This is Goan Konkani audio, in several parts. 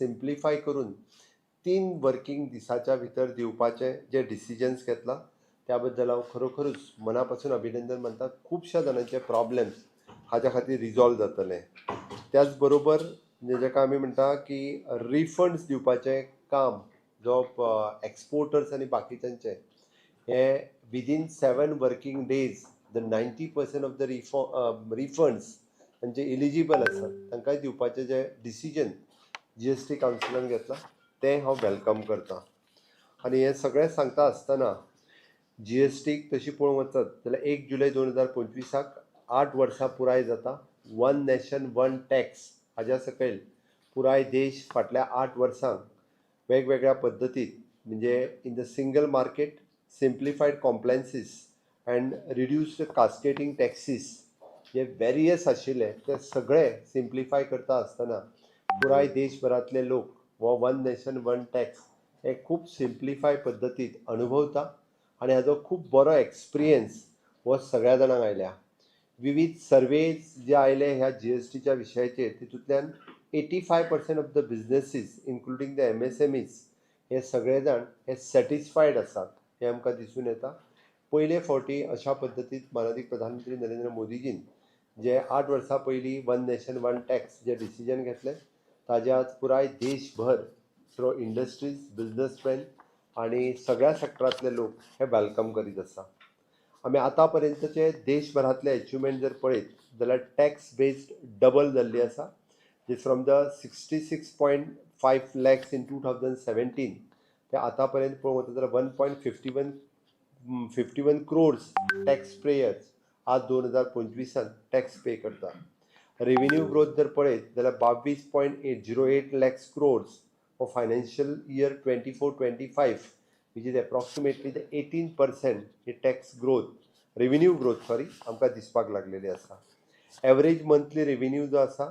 सिम्प्लिफाय करून 3 वर्किंग दिसाच्या भितर दिवपाचें जे डिसिजन्स घेतला, त्या बद्दल हांव खरोखरूच मना पासून अभिनंदन मानता. खुबश्या जाणांचे प्रॉब्लेम्स हाज्या खातीर रिजॉल्व जातले. त्याच बरोबर म्हणजे जाका आमी म्हणटा की रिफंड्स दिवपाचें काम जो एक्सपोर्टर्स आनी बाकीच्यांचे हे within 7 working days the 90% of the refunds तांचे इलिजिबल आसात, तांकांय दिवपाचें जें डिसिजन जीएसटी कावन्सिलान घेतलां, तें हांव welcome करतां. आनी हें सगळें सांगता आसतना जीएसटीक तशी पळोवंक वचत जाल्यार 1 जुलय 2025ाक 8 वर्सां पुराय जाता. वन नॅशन वन टॅक्स हाज्या सकयल पुराय देश फाटल्या 8 वर्सांक वेगवेगळ्या पद्दतीत, म्हणजे in the single market, simplified compliances and reduced cascading taxes J various आशिल्ले, ते सगळे सिम्प्लिफाय करता आसतना पुराय देशभरांतले लोक हो वन नॅशन वन टॅक्स हे खूब सिम्प्लिफाय पद्दतीत अनुभवता आनी हाजो खूब बरो एक्सपिरियन्स हो सगळ्या जाणांक आयल्या. विवीध सर्वेज जे आयले ह्या जीएसटीच्या विशयाचेर, तितूंतल्यान 85% of the businesses, including the MSMEs, हे सगळे जाण हे सॅटिस्फायड आसात हें आमकां दिसून येता. पयले फावटी अशा पद्दतीन मानादीक प्रधानमंत्री नरेंद्र मोदीजीन जे 8 वर्सां पयलीं वन नॅशन वन टॅक्स जे डिसिजन घेतलें, ताजे आज पुराय देशभर थ्रू इंडस्ट्रीज, बिजनसमॅन आनी सगळ्या सेक्टरांतले लोक हे welcome करीत आसा. आमी आतां पर्यंतचे देशभरांतले एचिवमेंट जर पळयत जाल्यार टॅक्स बेज डबल जाल्ली आसा, जे from the 66.5 lakhs in 2017 ते आतां पर्यंत पळोवंक वता जाल्यार 1.51 51 crores tax payers आज 2025ान टॅक्स पे करता. रेव्हेन्यू ग्रोथ जर पळयत जाल्यार 22.808 lakhs crores for financial year 24-25, which is approximately the 18% he tax growth, revenue growth, sorry, आमकां दिसपाक लागलेली आसा. एवरेज मंथली रेव्हेन्यू जो आसा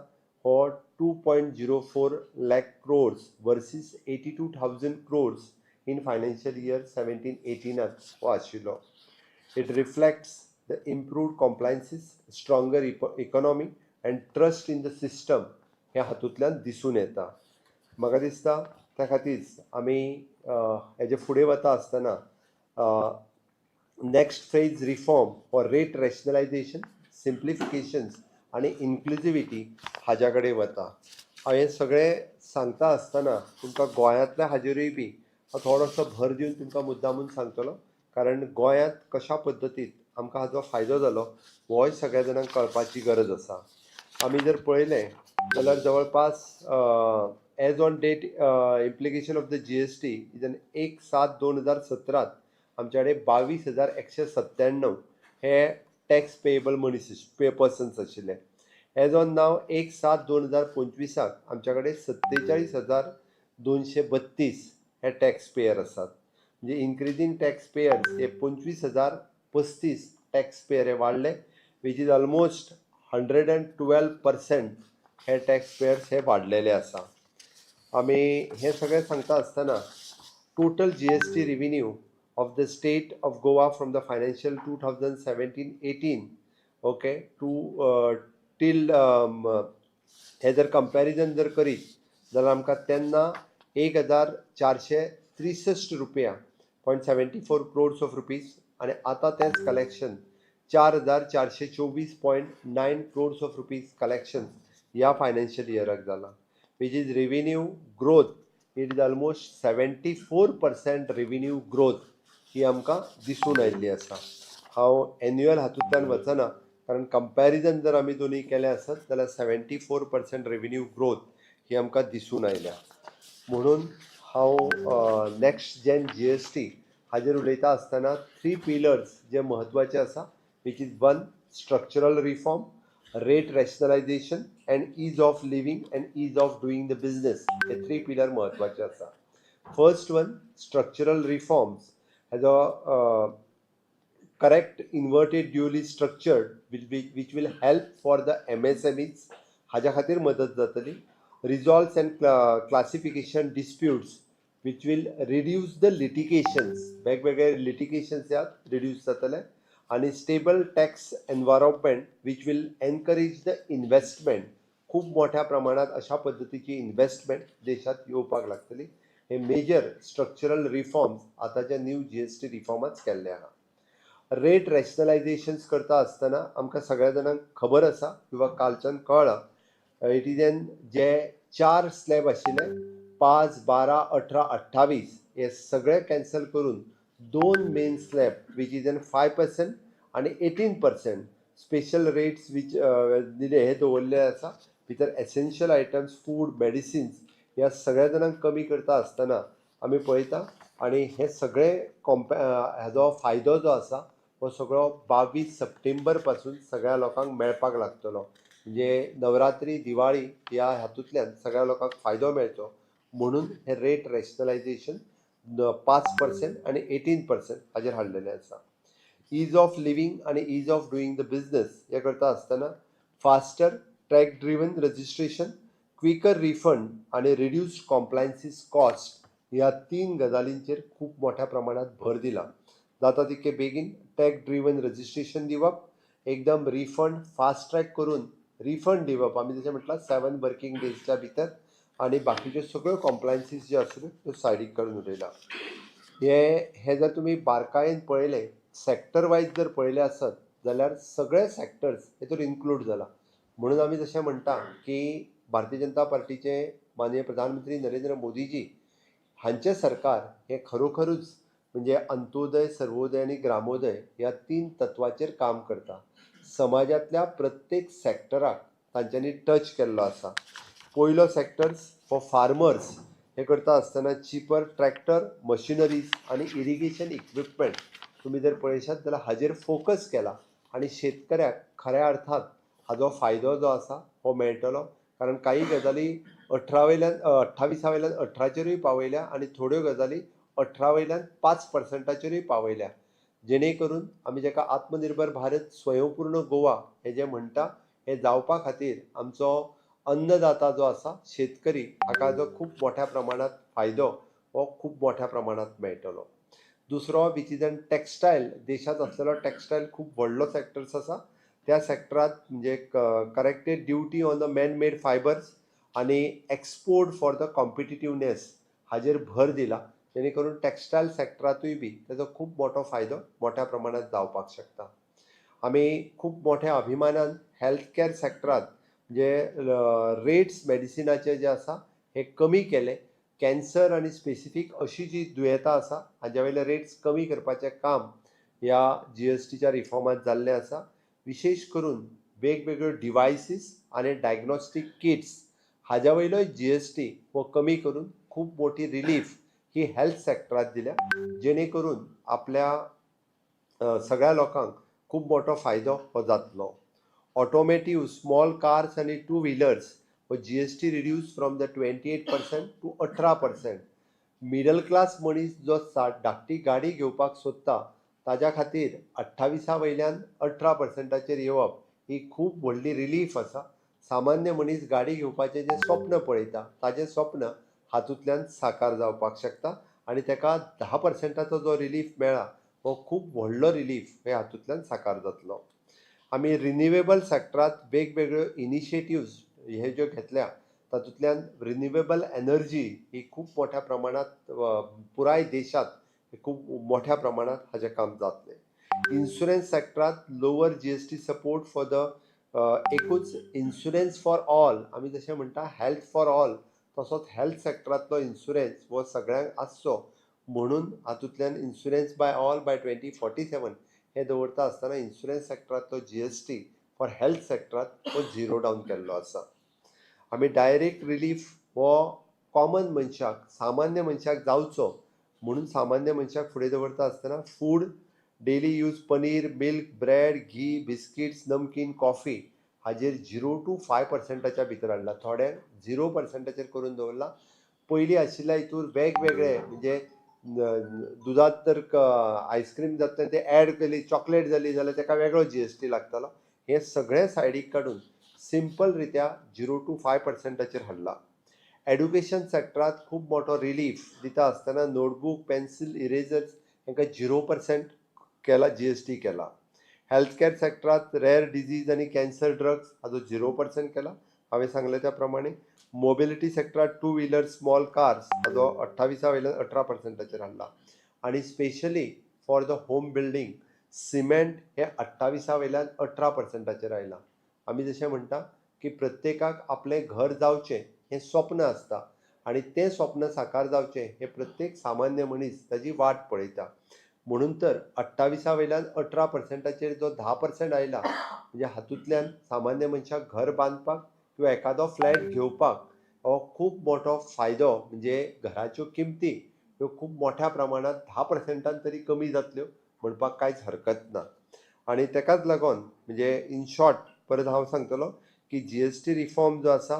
हो 2.04 lakh crores versus 82,000 crores in financial year 17-18नात हो आशिल्लो. It reflects the improved compliances, stronger economy and trust in the system हें हातूंतल्यान दिसून येता म्हाका दिसता. त्या खातीर आमी हेजे फुडें वता आसतना next phase reform for rate rationalization, simplifications आनी इन्क्लुजिविटी हाज्या कडेन वता. हांव हें सगळें सांगता आसतना तुमकां गोंयांतल्या हाजेरूय बी हांव थोडोसो भर दिवन तुमकां मुद्दामून सांगतलो, कारण गोंयांत कशा पद्दतीन आमकां हाजो फायदो जालो होय सगळ्या जाणांक कळपाची गरज आसा. आमी जर पळयलें जाल्यार जवळपास as on date implication of the GST is an 1/7/2017त आमच्या कडेन 22,197 हे टॅक्स पेएबल मनीस पे पर्सन्स आशिल्ले. एज ऑन नाव 1/7/2025ाक आमच्या कडेन 47,232 हे टॅक्स पेयर आसात. म्हणजे इन्क्रिजींग टॅक्स पेयर्स हे 25,035 टॅक्स पेयर हे वाडले, which is almost 112% hey tax payers हे वाडलेले आसा. आमी हें सगळें सांगता आसतना total GST revenue of the state of Goa from the financial 2017-18, okay, to till हे जर कंपॅरिजन जर करीत जाल्यार आमकां तेन्ना 1463 रुपया .74 crores of rupees आनी आतां तेंच collection 4424.9 crores of rupees collection ह्या फायनान्शियल इयराक जाला, which is revenue growth, it is almost 74% revenue growth ही आमकां दिसून आयिल्ली आसा. हांव एन्युअल हातूंतल्यान वचना, कारण कंपॅरिजन जर आमी दोनूय केलें आसत जाल्यार 74% रेव्हेन्यू ग्रोथ ही आमकां दिसून आयल्या. म्हणून हांव नॅक्स्ट जेन जीएसटी हाजेर उलयता आसतना थ्री पिलर्स जे म्हत्वाचे आसा, which is one, structural reform, rate rationalization and ease of living and ease of doing the business, hey three pillar म्हत्वाचे आसा. फर्स्ट वन, स्ट्रक्चरल रिफॉर्म्स हेजो correct inverted dually structured will be which will help for the MSMEs, हाज्या खातीर मदत जातली. Resolves and classification disputes, which will reduce the litigations, वेगवेगळे litigations ह्यात reduce जातले आनी stable tax environment, which will encourage the investment. खूब मोठ्या प्रमाणात अशा पद्दतीची इन्व्हेस्टमेंट देशात येवपाक लागतली. हे मेजर स्ट्रक्चरल रिफॉर्म्स आतांच्या न्यू जीएसटी रिफॉर्माच केल्ले आहा. रेट रॅशनलायझेशन्स करता आसतना आमकां सगळ्या जाणांक खबर आसा किंवा कालच्यान कळ्ळां, it is an जे चार स्लॅब आशिल्ले 5, 12, 18, 28 हे सगळे कॅन्सल करून दोन main slab which is an 5% आनी 18% स्पेशल रेट्स which दिले हे दवरले आसा. भितर एसेन्शियल आयटम्स, फूड, मेडिसिन्स ह्या सगळ्या जाणांक कमी करता आसतना आमी पळयता आनी हे सगळे हाजो फायदो जो आसा हो सगळो 22 सप्टेंबर पासून सगळ्या लोकांक मेळपाक लागतलो. म्हणजे नवरात्री, दिवाळी ह्या हातूंतल्यान सगळ्या लोकांक फायदो मेळचो म्हणून हे रेट रॅशनलायझेशन 5% आनी 18% हाजेर हाडलेलें आसा. Is of living आनी ease of doing the business हे करता आसतना faster track driven registration, quicker refund आनी रिड्यूस्ड कॉम्प्लायन्सीस कॉस्ट ह्या तीन गजालींचेर खूब मोठ्या प्रमाणात भर दिला. जाता तितके बेगीन टॅक ड्रिवन रजिस्ट्रेशन दिवप, एकदम रिफंड फास्ट ट्रॅक करून रिफंड दिवप, आमी जशें म्हटलां 7 वर्किंग डेजच्या भितर, आनी बाकीच्यो सगळ्यो कॉम्प्लायन्सीस ज्यो आसल्यो त्यो सायडीक काडून उडयला. हे हे जर तुमी बारकायेन पळयले, सॅक्टर वायज जर पळयले आसत जाल्यार सगळे सॅक्टर्स हेतून इन्क्लूड जाला. म्हणून आमी जशें म्हणटा की भारतीय जनता पार्टीचे माननीय प्रधानमंत्री नरेंद्र मोदीजी हांचें सरकार हें खरोखरूच म्हणजे अंत्योदय, सर्वोदय आनी ग्रामोदय ह्या तीन तत्वाचेर काम करता. समाजांतल्या प्रत्येक सॅक्टराक तांच्यांनी टच केल्लो आसा. पयलो सॅक्टर्स फॉर फार्मर्स हे करता आसतना चिपर ट्रॅक्टर, मशिनरीज आनी इरिगेशन इक्विपमेंट तुमी जर पळयशात जाल्यार हाजेर फोकस केला आनी शेतकऱ्याक खऱ्या अर्थात हाजो फायदो जो आसा हो मेळटलो. कारण काही गजाली 18 वयल्यान 28 वयल्यान 18चेरूय पावयल्या आनी थोड्यो गजाली 18 वयल्यान 5%चेरूय पावयल्या, जेणे करून आमी जाका आत्मनिर्भर भारत, स्वयंपूर्ण गोवा हे जे म्हणटा हे जावपा खातीर आमचो अन्नदाता जो आसा शेतकरी हाका जो खूब मोठ्या प्रमाणात फायदो हो खूब मोठ्या प्रमाणात मेळटलो. दुसरो which is an textile, देशांत आसलेलो टॅक्सटायल खूब व्हडलो सॅक्टर्स आसा. त्या सॅक्टरात म्हणजे corrected duty on the man made fibres आनी एक्सपोर्ट फॉर the competitiveness हाजेर भर दिला, जेणे करून टॅक्सटायल सॅक्टरांतूय बी तेजो खूब मोठो फायदो मोठ्या प्रमाणात जावपाक शकता. आमी खूब मोठ्या अभिमानान हेल्थ कॅर सॅक्टरात म्हणजे रेट्स मेडिसिनाचे जे आसा हे कमी केले. कॅन्सर आनी स्पेसिफीक अशी जी दुयेंतां आसा हाज्या वयले रेट्स कमी करपाचें काम ह्या जीएसटीच्या रिफॉर्मांत जाल्लें आसा. विशेश करून वेगवेगळ्यो डिवायसीस आनी डायग्नोस्टीक किट्स हाज्या वयलोय जीएसटी हो कमी करून खूब मोठी रिलीफ ही हेल्थ सॅक्टरात दिल्या, जेणे करून आपल्या सगळ्या लोकांक खूब मोठो फायदो हो जातलो. ऑटोमेटीव, स्मॉल कार्स आनी टू व्हिलर्स हो GST reduce from the 28% to 18%. Middle class मनीस जो धाकटी गाडी घेवपाक सोदता ताज्या खातीर 28 वयल्यान 18%चेर येवप ही खूब व्हडली रिलीफ आसा. सामान्य मनीस गाडी घेवपाचें जें स्वप्न पळयता ताजें स्वप्न हातूंतल्यान साकार जावपाक शकता आनी ताका 10%चो जो रिलीफ मेळ्ळा हो खूब व्हडलो रिलीफ हे हातूंतल्यान साकार जातलो. आमी रिन्युएबल सॅक्टरांत वेगवेगळ्यो इनिशिएटिव्ज हे ज्यो घेतल्या तातूंतल्यान रिन्युएबल एनर्जी ही खूब मोठ्या प्रमाणात पुराय देशांत खूब मोठ्या प्रमाणात हाजें काम जातलें. इन्शुरन्स सॅक्टरांत lower GST support for the एकूच इन्शुरन्स फॉर ऑल, आमी जशें म्हणटा हेल्थ फॉर ऑल, तसोच हेल्थ सॅक्टरांतलो इन्शुरन्स हो सगळ्यांक आसचो म्हणून हातूंतल्यान insurance by all by 2047 हें दवरता आसतना इन्शुरन्स सॅक्टरांतलो जीएसटी फॉर हेल्थ सॅक्टरांत हो झिरो डावन केल्लो आसा. आमी डायरेक्ट रिलीफ हो कॉमन मनशाक, सामान्य मनशाक जावचो म्हणून सामान्य मनशाक फुडें दवरता आसतना food, daily use paneer, milk, bread, ghee, biscuits, namkeen, coffee हाजेर 0 टू 5%च्या भितर हाडला. थोड्यांक 0%चेर करून दवरला. पयलीं आशिल्ल्या हितूर वेगवेगळे म्हणजे दुदांत तर आयस्क्रीम जातलें तें एड केली, चॉकलेट जाली जाल्यार ताका वेगळो जीएसटी लागतालो. हें सगळें सायडीक काडून सिंपल रित्या 0 टू 5%चेर हाडला. एड्युकेशन सॅक्टरांत खूब मोठो रिलीफ दिता आसतना नोटबूक, पेन्सील, इरेजर्स हांकां 0% केला, जीएसटी केला. हेल्थ कॅर सॅक्टरांत रेअर डिजीज आनी कॅन्सर ड्रग्स हाजो 0% केला. हांवें सांगलें त्या प्रमाणे मोबिलिटी सेक्टरात टू व्हिलर स्मॉल कार्स हाजो 28 वयल्यान 18 पर्संटाचेर हाडला आनी specially for the home building cement हे 28 वयल्यान 18 पर्संटाचेर आयलां. आमी जशें म्हणटा की प्रत्येकाक आपलें घर जावचें हें स्वप्न आसता आनी तें स्वप्न साकार जावचें हें प्रत्येक सामान्य मनीस ताजी वाट पळयता. म्हणून तर 28 वयल्यान 18 पर्संटाचेर जो 10% आयला, म्हणजे हातूंतल्यान सामान्य मनशाक घर बांदपाक किंवा एखादो फ्लॅट घेवपाक हो खूब मोठो फायदो, म्हणजे घराच्यो किमती ह्यो खूब मोठ्या प्रमाणात 10 पर्संटान तरी कमी जातल्यो म्हणपाक कांयच हरकत ना. आनी तेकाच लागून म्हणजे इन शॉर्ट परत हांव सांगतलो की जीएसटी रिफॉर्म जो आसा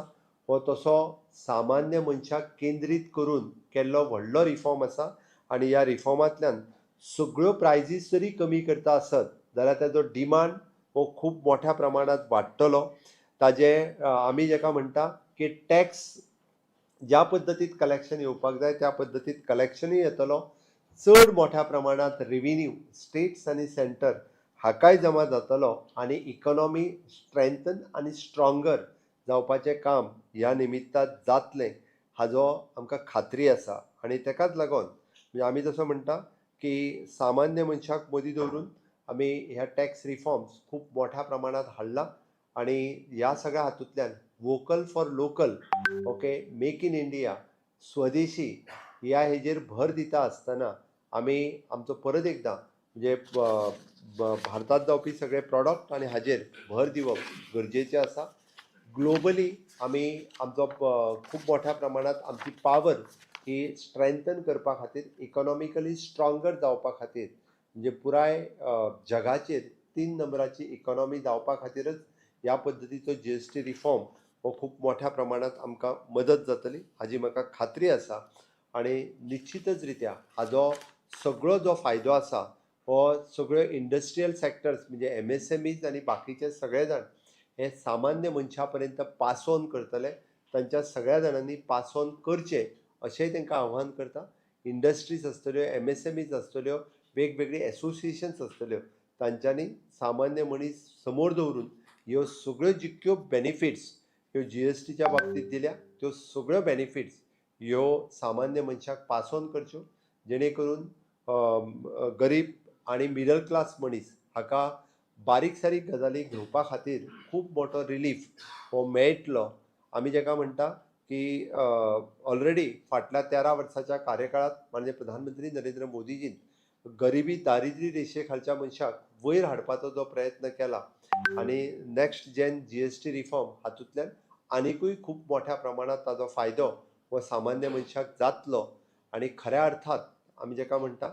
हो तसो सामान्य मनशाक केंद्रीत करून केल्लो व्हडलो रिफॉर्म आसा आनी ह्या रिफॉर्मांतल्यान सगळ्यो प्रायजीस जरी कमी करता आसत जाल्यार ताजो डिमांड हो खूब मोठ्या प्रमाणांत वाडटलो. ताजे आमी जेका म्हणटा की टॅक्स ज्या पद्दतीत कलेक्शन येवपाक जाय त्या पद्दतीत कलेक्शनूय येतलो. चड मोठ्या प्रमाणांत रेविन्यू स्टेट्स आनी सेंटर हाकाय जमा जातलो आनी इकॉनॉमी स्ट्रेंथन आनी स्ट्रॉंगर जावपाचें काम ह्या निमित्तान जातलें हाजो आमकां खात्री आसा. आनी तेकाच लागून म्हणजे आमी जसो म्हणटा की सामान्य मनशाक मदीं दवरून आमी ह्या टॅक्स रिफॉर्म्स खूब मोठ्या प्रमाणांत हाडला आनी ह्या सगळ्या हातूंतल्यान vocal for local, okay, make in India, स्वदेशी ह्या हेजेर भर दिता आसतना आमी आमचो परत एकदां म्हणजे भारतांत जावपी सगळे प्रॉडक्ट आनी हाजेर भर दिवप गरजेचें आसा. ग्लोबली आमी आमचो खूब मोठ्या प्रमाणांत आमची पावर ही स्ट्रेंथन करपा खातीर, इकॉनॉमिकली स्ट्रॉंगर जावपा खातीर, म्हणजे पुराय जगाचेर तीन नंबराची इकॉनॉमी जावपा खातीरच ह्या पद्दतीचो जीएसटी रिफॉर्म हो खूब मोठ्या प्रमाणांत आमकां मदत जातली हाजी म्हाका खात्री आसा. आनी निश्चितच रित्या हाजो सगळो जो फायदो आसा हो सगळ्यो इंडस्ट्रियल सेक्टर्स म्हणजे एमएसएमईज आनी बाकीचे सगळे जाण हे सामान्य मनशा पर्यंत पास ऑन करतले. तांच्या सगळ्या जाणांनी पास ऑन करचें अशेंय तांकां आव्हान करता. इंडस्ट्रीज आसतल्यो, एमएसएमईज आसतल्यो, वेगवेगळी एसोसिएशन्स आसतल्यो, तांच्यांनी सामान्य मनीस समोर दवरून ह्यो सगळ्यो जितक्यो बेनिफिट्स ह्यो जीएसटीच्या बाबतींत दिल्या त्यो सगळ्यो बेनिफिट्स ह्यो सामान्य मनशाक पास ऑन करच्यो, जेणे करून गरीब आनी मिडल क्लास मनीस हाका बारीक सारीक गजाली घेवपा खातीर खूब मोठो रिलीफ हो मेळटलो. आमी जेका म्हणटा की ऑलरेडी फाटल्या 13 वर्साच्या कार्यकाळात माननीय प्रधानमंत्री नरेंद्र मोदीजीन गरिबी दारिद्र्य रेशे खालच्या मनशाक वयर हाडपाचो जो प्रयत्न केला आनी next gen GST reform हातूंतल्यान आनिकूय खूब मोठ्या प्रमाणात ताजो फायदो हो सामान्य मनशाक जातलो. आनी खऱ्या अर्थात आमी जेका म्हणटा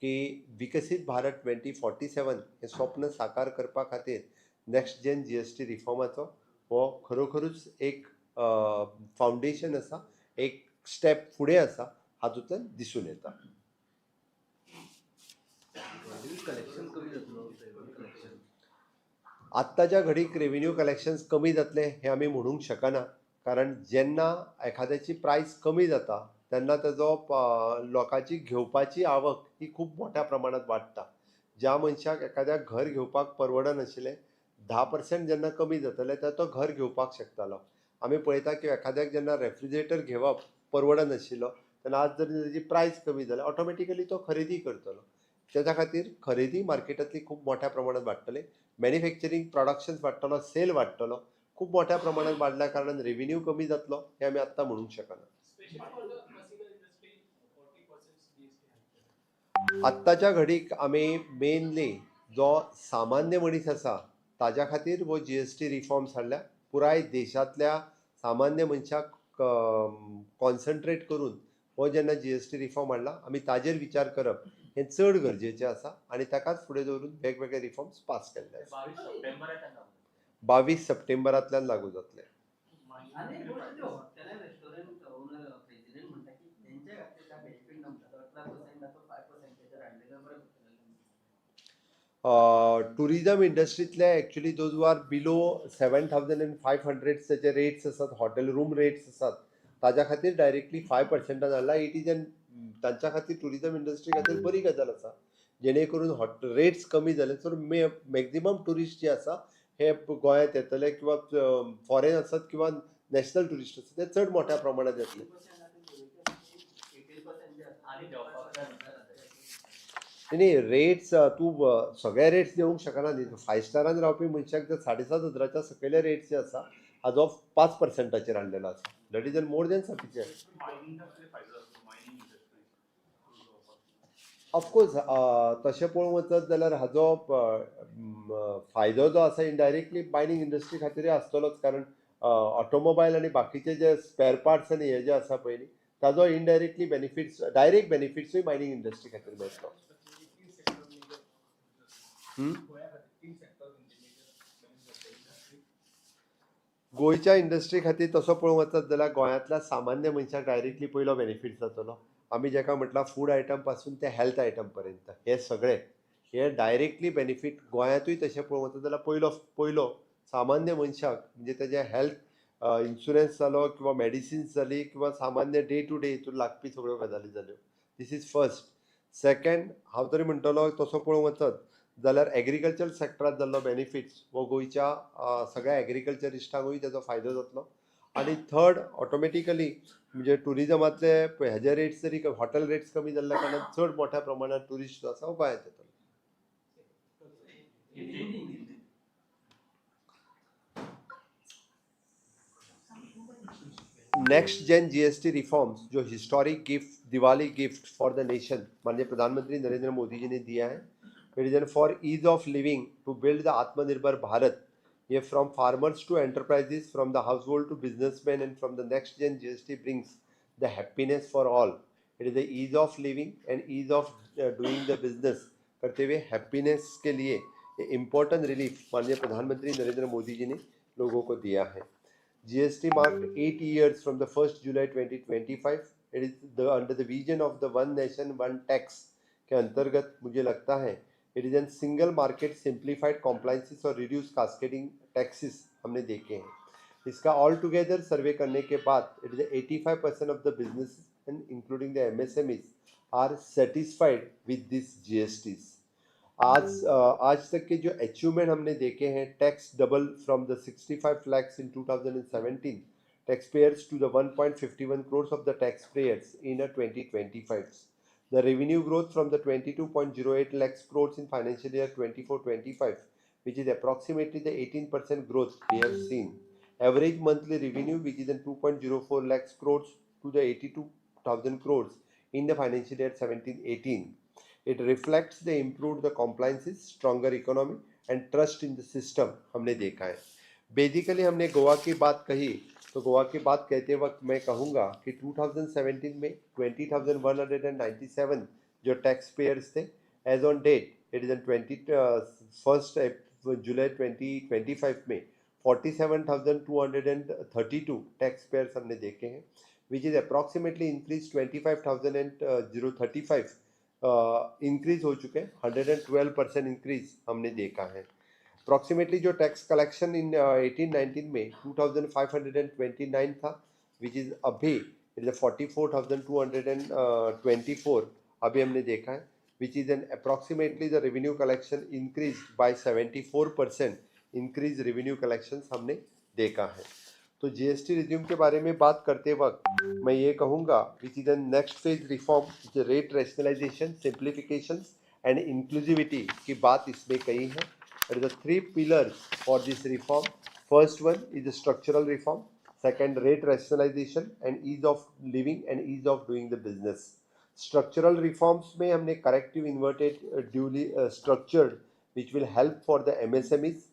की विकसीत भारत 2047 हें स्वप्न साकार करपा खातीर नेक्स्ट जेन जीएसटी रिफॉर्माचो हो खरोखरूच एक फावंडेशन आसा, एक स्टेप फुडें आसा हातूंतल्यान दिसून येता. कलेक्शन कमी जातलो, कलेक्शन? आत्ताच्या घडीक रेव्हेन्यू कलेक्शन्स कमी जातले हें आमी म्हणूंक शकना, कारण जेन्ना एखाद्याची प्रायस कमी जाता तेन्ना तेजो लोकांची घेवपाची आवक ही खूब मोठ्या प्रमाणात वाडटा. ज्या मनशाक एखाद्याक घर घेवपाक परवडनाशिल्लें, 10% जेन्ना कमी जातलें तेन्ना तो घर घेवपाक शकतालो. आमी पळयता की एखाद्याक जेन्ना रेफ्रिजरेटर घेवप परवडनाशिल्लो तेन्ना आज जर तेजी प्रायस कमी जाल्या, ऑटोमॅटिकली तो खरेदी करतलो. तेच्या खातीर खरेदी मार्केटांतली खूब मोठ्या प्रमाणात वाडटली, मॅन्युफॅक्चरींग प्रोडक्शन्स वाडटलो, सेल वाडटलो. खूब मोठ्या प्रमाणात वाडल्या कारणान रेव्हेन्यू कमी जातलो हें आमी आत्तां म्हणूंक शकना. Especially for the casino industry, 40% GST hike. आत्ताच्या घडीक आमी मेनली जो सामान्य मनीस आसा ताज्या खातीर हो जीएसटी रिफॉर्म्स हाडल्या. पुराय देशांतल्या सामान्य मनशाक कॉन्सन्ट्रेट करून हो जेन्ना जीएसटी रिफॉर्म हाडला, आमी ताजेर विचार करप हें चड गरजेचें आसा आनी ताकाच फुडें दवरून वेगवेगळे रिफॉर्म्स पास केल्ले आसा. 22 सप्टेंबर. 22 सप्टेंबरांतल्यान लागू जातले. आनी एक गोश्ट, ते हॉटेल रेस्टॉरंट ओनर प्रेसिडेंट म्हणटा की तेंच्या खातीर काय बेनिफीट ना म्हणटा. 18%, आतां 5%चेर हाडलें बरें पडटलें. टुरिजम इंडस्ट्रीतले actually those are below 7500 जे रेट्स आसात, हॉटेल रूम रेट्स आसात, ताज्या खातीर डायरेक्टली 5%न हाडला. It is an तांच्या खातीर, टुरिजम इंडस्ट्री खातीर बरी गजाल आसा, जेणे करून हॉट रेट्स कमी जाले तर मे मॅक्झिमम ट्युरिस्ट जे आसा हे गोंयांत येतले किंवा फॉरेन आसत किंवा नॅशनल ट्युरिस्ट आसत ते चड मोठ्या प्रमाणात येतले. आनी देंवपाक जाय म्हणटा. न्ही, रेट्स तूं सगळे रेट्स देवंक शकना न्ही. फायव स्टारान रावपी मनशाक जर 7500च्या सकयले रेट्स जे आसा हाजो 5%चेर हाडलेलो आसा, that is an more than sufficient. Of course तशें पळोवंक वचत जाल्यार हाजो फायदो जो आसा इनडायरेक्टली मायनींग इंडस्ट्री खातीरय आसतलोच, कारण ऑटोमोबायल आनी बाकीचे जे स्पेर पार्ट्स आनी हे जे आसा पळय न्ही, ताजो इनडायरेक्टली बेनिफिट्स, डायरेक्ट बेनिफिट्सूय मायनींग इंडस्ट्री खातीर मेळटलो. गोंयच्या इंडस्ट्री खातीर तसो पळोवंक वचत जाल्यार गोंयांतल्या सामान्य मनशाक डायरेक्टली पयलो बेनिफीट जातलो. आमी जेका म्हटलां फूड आयटम पासून ते हेल्थ आयटम पर्यंत हे सगळे हे डायरेक्टली बेनिफीट गोंयांतूय तशें पळोवंक वचत जाल्यार पयलो पयलो सामान्य मनशाक, म्हणजे तेजे हेल्थ इन्शुरन्स जालो किंवा मेडिसिन्स जाली किंवा सामान्य डे टू डे हितून लागपी सगळ्यो गजाली जाल्यो. This is first. Second, हांव तरी म्हणटलो तसो पळोवंक वचत जाल्यार एग्रीकल्चर सेक्टरांत जाल्लो बेनिफिट्स हो गोंयच्या सगळ्या एग्रीकल्चरिस्टांकूय तेजो फायदो जातलो. आनी थर्ड, ऑटोमॅटिकली म्हणजे ट्युरिजमांतले हेजे रेट्स जरी हॉटेल रेट्स कमी जाल्ल्या कारणान चड मोठ्या प्रमाणात ट्युरिस्ट जो आसा हो गोंयांत येतलो. नेक्स्ट जेन जीएसटी रिफॉर्म्स जो historic gift, Diwali gift for the nation माननीय प्रधानमंत्री नरेंद्र मोदी जी ने दिया है, it is for ease of living to build the Atmanirbhar Bharat. ये from farmers to enterprises, from the household to businessman and from the next gen GST brings the happiness for all. It is the ease of living and ease of doing the business करते हुए हैप्पीनेस के लिए ये इम्पोर्टेंट रिलीफ माननीय प्रधानमंत्री नरेंद्र मोदी जी ने लोगों को दिया है. GST marked 8 years from the 1st July 2025. It is the under the vision of the One Nation One Tax K अंतर्गत मुझे लगता है it is an single market, simplified compliances Aur reduce cascading taxes हमने देखे हैं. इसका ऑल टुगेदर सर्वे करने के बाद it is 85% of the business and including the MSMEs are satisfied with this GSTs. आज तक के जो अचीवमेंट हमने देखे हैं, tax double from the 65 lakhs in 2017 tax payers to the 1.51 crore of the tax payers in a 2025. The revenue growth from the 22.08 lakhs crores in financial year 24-25, which is approximately the 18% growth we have seen. Average monthly revenue, which is in 2.04 lakhs crores to the 82,000 crores in the financial year 17-18. It reflects the improved the compliances, stronger economy and trust in the system हमने देखा है. बेसिकली हमने गोवा की बात कही तो गोवा की बात कहते वक्त मैं कहूँगा कि 2017 में 20,197 जो टैक्स पेयर्स थे, as on date it is an 21st July 2025 में 47,232 टैक्स पेयर्स हमने देखे हैं, which is approximately increase 25,035 increase हो चुके हैं, 112% इंक्रीज हमने देखा है. अप्रॉक्सीमेटली जो टैक्स कलेक्शन इन 18-19 में 2,529 था, which is अभी it is 44,224 अभी हमने देखा है, which is an approximately the revenue collection increase by 74% increase revenue collection हमने देखा है. तो जीएसटी रिज्यूम के बारे में बात करते वक्त मैं ये कहूँगा which is the next phase reform, rate rationalization, simplification and inclusivity की बात इसमें कही है. There are the three pillars for this reform. First one is the structural reform, second rate rationalization and ease of living and ease of doing the business. Structural reforms में हमने corrective inverted duly structured which will help for the MSMEs,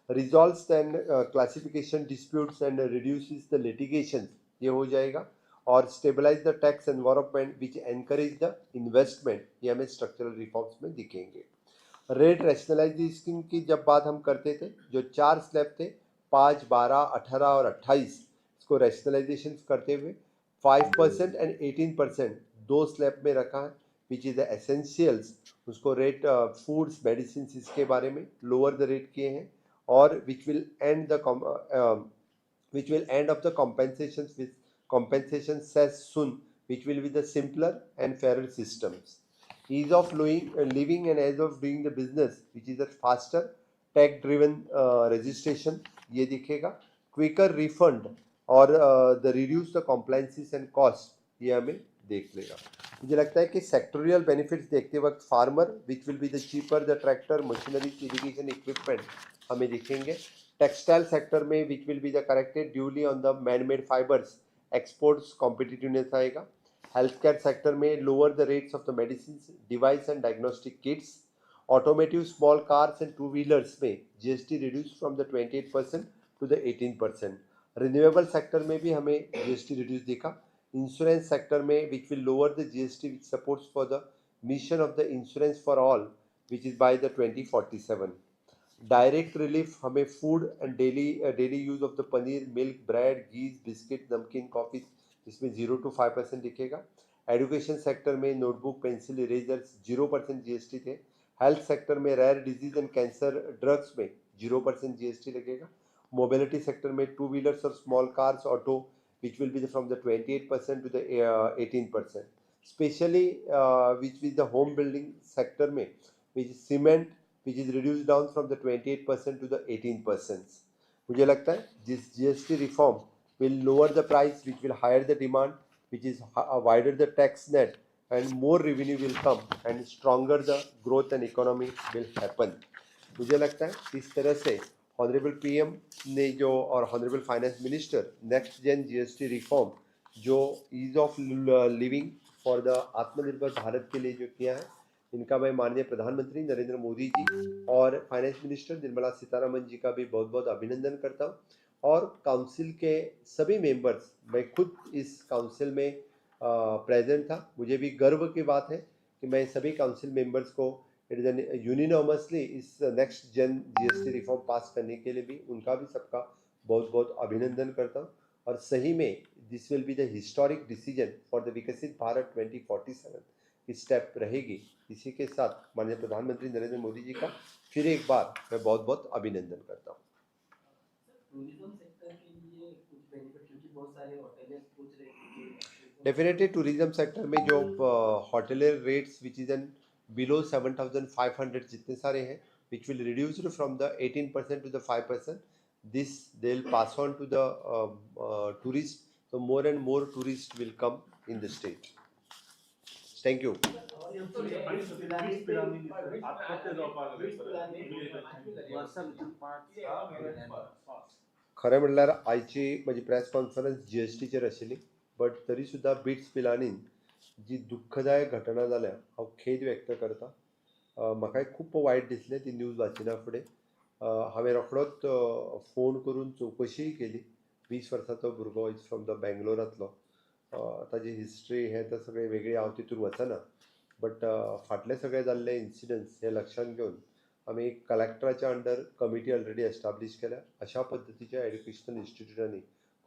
resolves and classification disputes and reduces the litigation, ये हो जाएगा, और stabilize the tax environment which encourage the investment, ये हमें structural reforms में दिखेंगे. रेट रैशनलाइजेशन की जब बात हम करते थे, जो चार स्लैब थे 5, 12, 18 और 28, इसको रैशनलाइजेशन करते हुए 5% एंड 18% दो स्लैब में रखा है, which is the essentials, उसको रेट फूड्स मेडिसिन इसके बारे में लोअर the rate किए हैं, और which will end of the compensation with compensation cess soon, which will be the simpler and fairer systems. Ease of living and ease of doing the business, which is a faster, tech driven registration ये दिखेगा, क्विकर रिफंड और the reduce the compliances and cost ये हमें देख लेगा। मुझे लगता है कि सेक्टोरियल बेनिफिट्स देखते वक्त farmer which will be the cheaper the tractor, machinery, irrigation equipment हमें दिखेंगे। टेक्सटाइल सेक्टर में which will be the corrected duty on the man made fibres, exports competitiveness आएगा। हेल्थ केयर सेक्टर में lower the rates of the medicine, device and diagnostic kits. Automotive, small cars and two wheelers में GST reduce from the 28% to the 18%। Renewable sector में भी हमें जीएसटी रिड्यूस दिखा। इंश्योरेंस सेक्टर में which will lower the GST which supports for the mission of the insurance for all which is by the 2047। Direct relief हमें food and daily use of the paneer, milk, bread, ghees, biscuit, namkeen, coffee इसमें 0 to 5% दिखेगा। एजुकेशन सेक्टर में नोटबुक, पेंसिल, इरेजर्स 0% जीएसटी थे। हेल्थ सेक्टर में rare disease and cancer drugs में 0% जीएसटी लगेगा। मोबिलिटी सेक्टर में two wheelers Aur small cars, auto which will be from the 28% to the 18%। Specially which is the home building sector में which is cement which is reduce down from the 28% to the 18%। मुझे लगता है जिस GST reform will lower the price which will higher the demand which is wider the tax net and more revenue will come and stronger the growth and economy will happen। मुझे लगता है इस तरह से ऑनरेबल पीएम ने जो और honourable finance minister next gen GST reform जो ease of living for the आत्मनिर्भर भारत के लिए जो किया है, इनका मैं माननीय प्रधानमंत्री नरेंद्र मोदी जी और फाइनेंस मिनिस्टर निर्मला सीतारमन जी का भी बहुत बहुत अभिनंदन करता हूँ। और काउंसिल के सभी मेंबर्स, मैं खुद इस काउंसिल में प्रेजेंट था, मुझे भी गर्व की बात है कि मैं सभी काउंसिल मेंबर्स को it is an unanimously इस next gen GST reform pass करने के लिए भी उनका भी सबका बहुत बहुत अभिनंदन करता हूँ। और सही में this will be the historic decision for the Viksit Bharat 2047 की स्टेप रहेगी। इसी के साथ माननीय प्रधानमंत्री नरेंद्र मोदी जी का फिर एक बार मैं बहुत बहुत अभिनंदन करता हूँ। टूरिज्म सेक्टर के लिए कुछ बेनिफिट, क्योंकि बहुत सारे होटलर्स पूछ रहे थे। डेफिनेटली टूरिज्म सेक्टर में जो hotelier rates which is an below 7,500 जितने सारे हैं which will reduce from the 18% to the 5%, this they will pass on to the tourist, तो more and more tourist will come in the state. Thank you. खरें म्हणल्यार आयची म्हजी प्रेस कॉन्फरन्स जी एस टीचेर आशिल्ली, बट तरी सुद्दां बिट्स पिलानीन जी दुख्खदायक घटना जाल्या हांव खेद व्यक्त करता। म्हाकाय खूब वायट दिसलें ती न्यूज वाचिना फुडें। हांवें रोखडोच फोन करून चवकशीय केली। 20 वर्सांचो भुरगो is from the बेंगलोरांतलो, ताजी हिस्ट्री हें तें सगळें वेगळी, हांव तितून वचना, बट फाटले सगळे जाल्ले इन्सिडंट्स हे लक्षांत घेवन आमी कलेक्टराच्या अंडर कमिटी ऑलरेडी एस्टाब्लीश केल्या। अशा पद्दतीच्या एड्युकेशनल इन्स्टिट्यूटांनी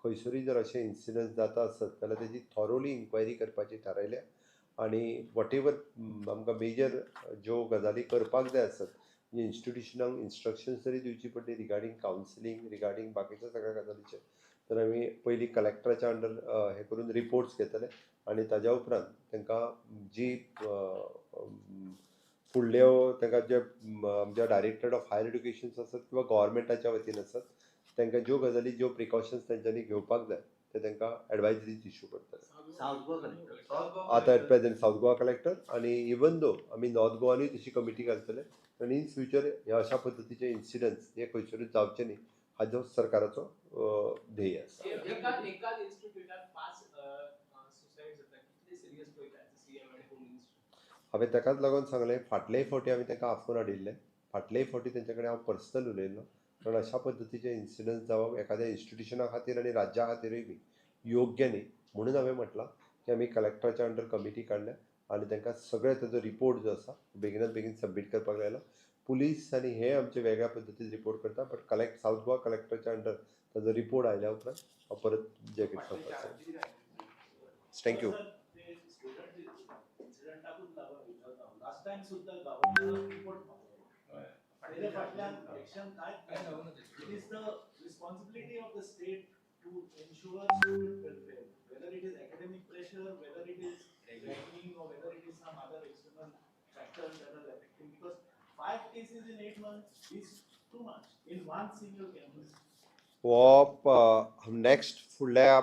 खंयसरूय जर अशे इन्सिडंट्स जाता आसत जाल्यार तेजी थॉरोली इन्क्वायरी करपाची थारायल्या आनी what ever आमकां मेजर ज्यो गजाली करपाक जाय आसत म्हणजे इन्स्टिट्युशनांक इन्स्ट्रक्शन्स तरी दिवची पडली रिगार्डींग कावन्सिलींग, रिगार्डींग बाकीच्या सगळ्या गजालीचेर, तर आमी पयलीं कलेक्टराच्या अंडर हें करून रिपोर्ट्स घेतले आनी ताज्या उपरांत तांकां जी फुडल्यो तांकां जे आमच्या डायरेक्टरेट ऑफ हायर एड्युकेशन आसत किंवा गव्हर्मेंटाच्या वतीन आसत तांकां ज्यो गजाली ज्यो प्रिकॉशन्स तांच्यांनी घेवपाक जाय ते तांकां एडवायजरीज इश्यू करतले। साऊथ गोवा कलेक्टर आतां at present south Goa collector आनी इवन दो आमी नॉर्थ गोवानूय तशी कमिटी घालतले आनी इन फ्युचर ह्या अशा पद्दतीचे इन्सिडंट्स हे खंयसरूच जावचे न्ही हाजो सरकाराचो ध्येय आसा। एकाच इन्स्टिट्यूटात 5 सुसायड जाता, कितले सिरियस पळयता सीएम आनी होम मिनिस्टर? हांवें ताकाच लागून सांगलें, फाटलेय फावटी हांवें तांकां आफोवन हाडिल्लें, फाटलेय फावटी तेंचे कडेन हांव पर्सनल उलयल्लो, कारण अशा पद्दतीचे इन्सिडंट्स जावप एखाद्या इन्स्टिट्युशना खातीर आनी राज्या खातीरूय बी योग्य न्ही, म्हणून हांवें म्हटलां की आमी कलेक्टराच्या अंडर कमिटी काडल्या आनी तांकां सगळे ताजो रिपोर्ट जो आसा बेगिनात बेगीन सबमीट करपाक लायला। पुलीस आनी हे आमचे वेगळ्या पद्दतीन रिपोर्ट करता, बट कलेक्ट सावथ गोवा कलेक्टराच्या अंडर ताजो रिपोर्ट आयल्या उपरांत हांव परत जे कितें सांगपाक. Thank you. It is the responsibility of the state to ensure student welfare, whether it is academic pressure, whether it is ragging, or whether it is some other external factors that are affecting. Because 5 cases in 8 months, these Too much in one single campus. हो नेक्स्ट फुडल्या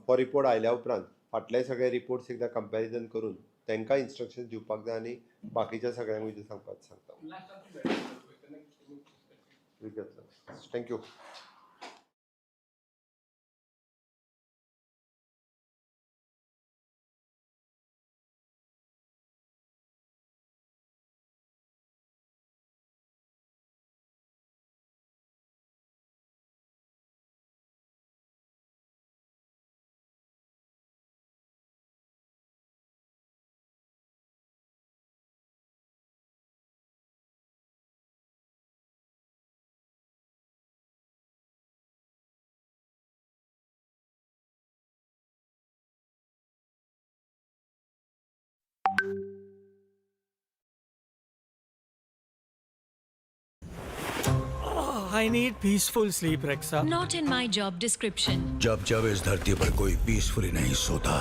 हो रिपोर्ट आयल्या उपरांत फाटले सगळे रिपोर्ट्स एकदां कंपॅरिजन करून तांकां इन्स्ट्रक्शन दिवपाक जाय आनी बाकीच्या सगळ्यांकूय ते सांगपाक सांगता. Thank you. I need peaceful sleep, Rexa. Not in my job description. जब जब इस धरती पर कोई पीसफुली नहीं सोता,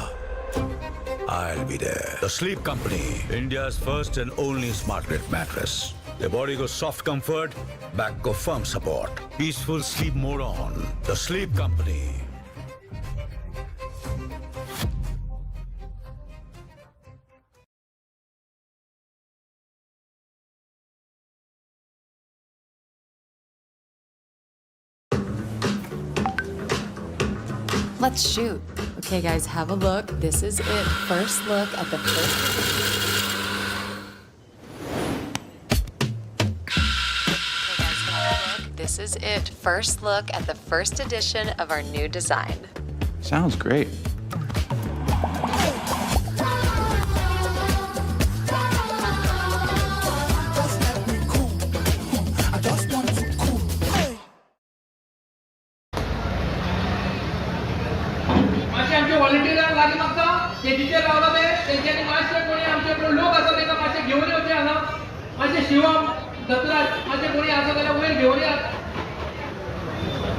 I'll be there. The Sleep Company, India's first and only smart grid mattress. The body co soft comfort, back co firm support. Peaceful sleep mode on. The Sleep Company. Let's shoot. Okay, guys, have a look. This is it. First look at the first. Okay, guys, have a look. This is it. First look at the first edition of our new design. Sounds great. मातशे आमचे व्हॉलंटियरांक लागीं मागता, स्टेजीचेर रावला ते तेंच्यांनी मातशे कोणी आमचे कडेन लोक आसा तांकां मातशे घेवन येवचे हांगा. मातशे शिवम दत्तराज मातशे कोणी आसा जाल्यार वयर घेवन येयात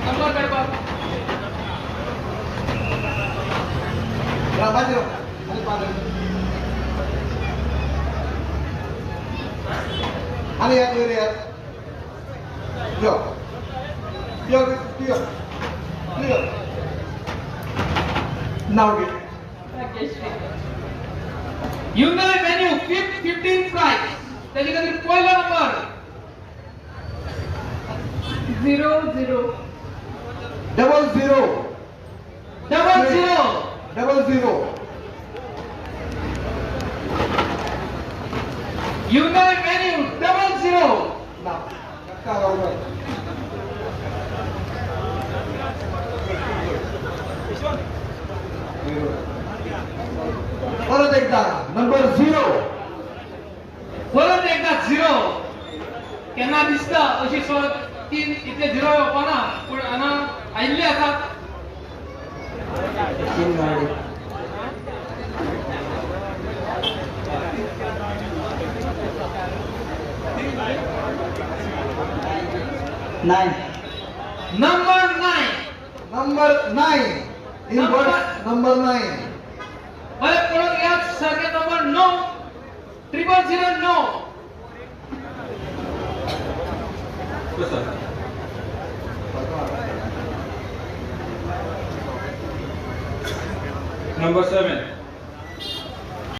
नंबर काडपाक. आनी यात वयर यात यो यो यो यो नाव घे. Hyundai Venue 15th prize त्याच्या खातीर पयलो number 0 0 double 0 double 0 double 0. Hyundai Venue double 0. नाव का परत एकदा नंबर 0. परत एकदा 0. केन्ना दिसता अशी सोड तीन इतले 0 येवपाना पूण हांगा आयिल्ले आसात. 9. Number 9. Number 9 in words number 9. बरें पळोवन घेयात सारकें नंबर 9 000 9. Number 7.